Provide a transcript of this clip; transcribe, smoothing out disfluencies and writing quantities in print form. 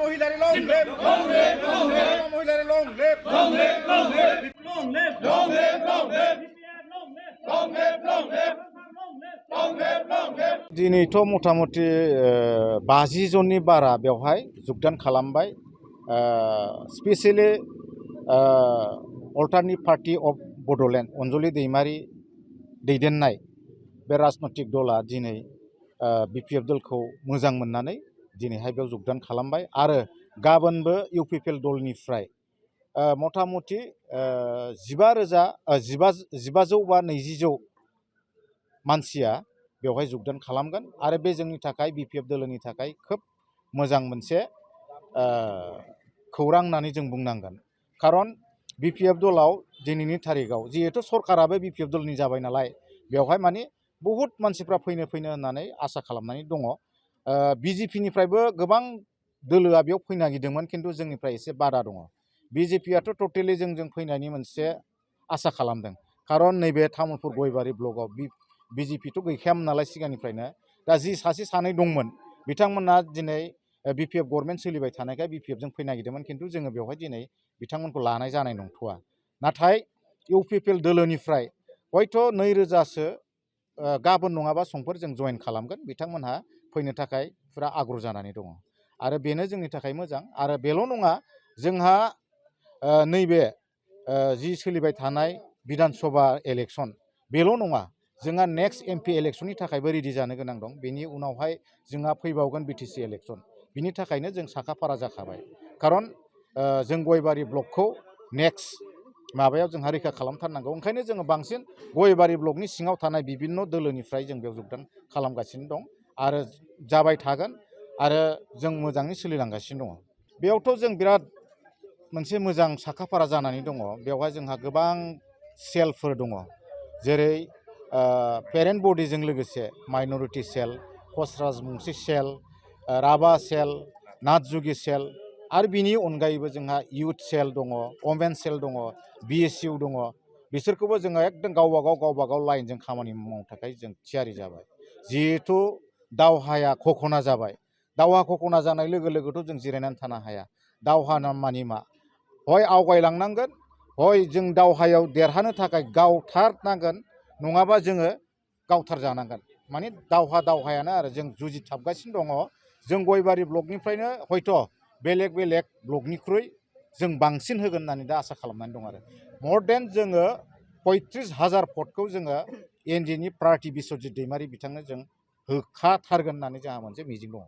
মহিলারে long live মহিলারে long live दिनैथ' मथा-मथि 50 जननि बारा बेवहाय जुगदान खालामबाय specially alternative party of Bodoland Anjali Daimari दैदेननाय बे राजनैतिक दला दिनै बिपिएफ दलखौ मोजां मोननानै दिनैहाय बेयाव जुगदान खालामबाय आरो गाबोनबो इउपिपिएल दलनिफ्राय मथा-मथि 15,000 बा 20,000 मानसिया बेवहाय जुगदान खालामगोन आरो बे जोंनि थाखाय बिपिएफ दलनि थाखाय खोब मोजां मोनसे खौरां होननानै जों बुंनांगोन खारन बिपिएफ दलाव दिनैनि तारिखआव जिहेतु सरकाराबो बिपिएफ दलनि जाबाय नालाय बेवहाय माने बहुत मानसिफ्रा फैनो होननानै आसा खालामनानै दङ बिजेपिनिफ्रायबो गोबां दोलोआ बेयाव फैनो नागिरदोंमोन खिन्थु जोंनिफ्राय एसे बादा दङ बिजेपियाथ' टटेलि जोंजों फैनायनि मोनसे आसा खालामदों खारन नैबे तामुलपुर गयबारि ब्लकआव बिजेपिथ' गैखायामोन नालाय सिगांनिफ्रायनो दा जि सासे सानै दंमोन बिथांमोना दिनै बिपिएफ गभर्नमेन्ट सोलिबाय थानायखाय बिपिएफजों फैनो नागिरदोंमोन खिन्थु जोङो बेवहाय दिनै बिथांमोनखौ लानाय जानाय नंथ'वा नाथाय इउपिपिएल दोलोनिफ्राय हयथ' 2,000सो गाबोन नङाबा समफोर जों जइन खालामगोन बिथांमोनहा फैनो थाखाय फुरा आग्रह जानानै दङ आरो बेनो जोंनि थाखाय मोजां आरो बेल' नङा जोंहा नैबे जि सोलिबाय थानाय बिधान सभा इलेक्सन बेल' नङा जोंहा नेक्स्ट एमपि इलेक्शननि थाखायबो रेडि जानो गोनां दं बेनि उनावहाय जोंहा फैबावगोन बिटिसि इलेक्शन बिनि थाखायनो जों साखाफारा जाखाबाय खारन जों गयबारि ब्लकखौ नेक्स्ट माबायाव जोंहा रैखा खालामथारनांगौ ओंखायनो जोङो बांसिन गयबारि ब्लकनि सिङाव थानाय बिभिन्न दोलोनिफ्राय जों बेयाव जुगदान खालामगासिनो दं आरो जाबाय थागोन आरो जों मोजाङै सोलिलांगासिनो दङ बेयावथ' जों बिराद मोनसे मोजां साखाफारा जानानै दङ बेवहाय जोंहा गोबां सेलफोर दङ जेरै पेरेन्ट बडिजों लोगोसे माइनरिटि सेल कच राजबंसि सेल राभा सेल नाथजुगि सेल आरो बिनि अनगायैबो जोंहा इउथ सेल दङ वमेन सेल दङ बिएसइउ दङ बिसोरखौबो जोङो एकदम गावबागाव लाइनजों खामानि मावनो थाखाय जों थियारि जाबाय जिहेथु दावहाया खखना जाबाय दावहा खखना जानाय लोगो लोगोथ' जों जिरायनानै थानो हाया दावहा मानि मा हय आवगायलांनांगोन हय जों दावहायाव देरहानो थाखाय गावथारनांगोन नङाबा जोङो गावथार जानांगोन माने दावहायानो आरो जों जुजिथाबगासिनो दङ जों गयबारि ब्लकनिफ्रायनो हयथ' बेलेग ब्लकनिख्रुइ जों बांसिन होगोन होननानै दा आसा खालामनानै दं आरो मर देन जोङो 35,000 भटखौ जोङो एनडिएनि प्रार्थी बिस्वजित दैमारि बिथांनो जों होखाथारगोन होननानै जोंहा मोनसे मिजिं दङ।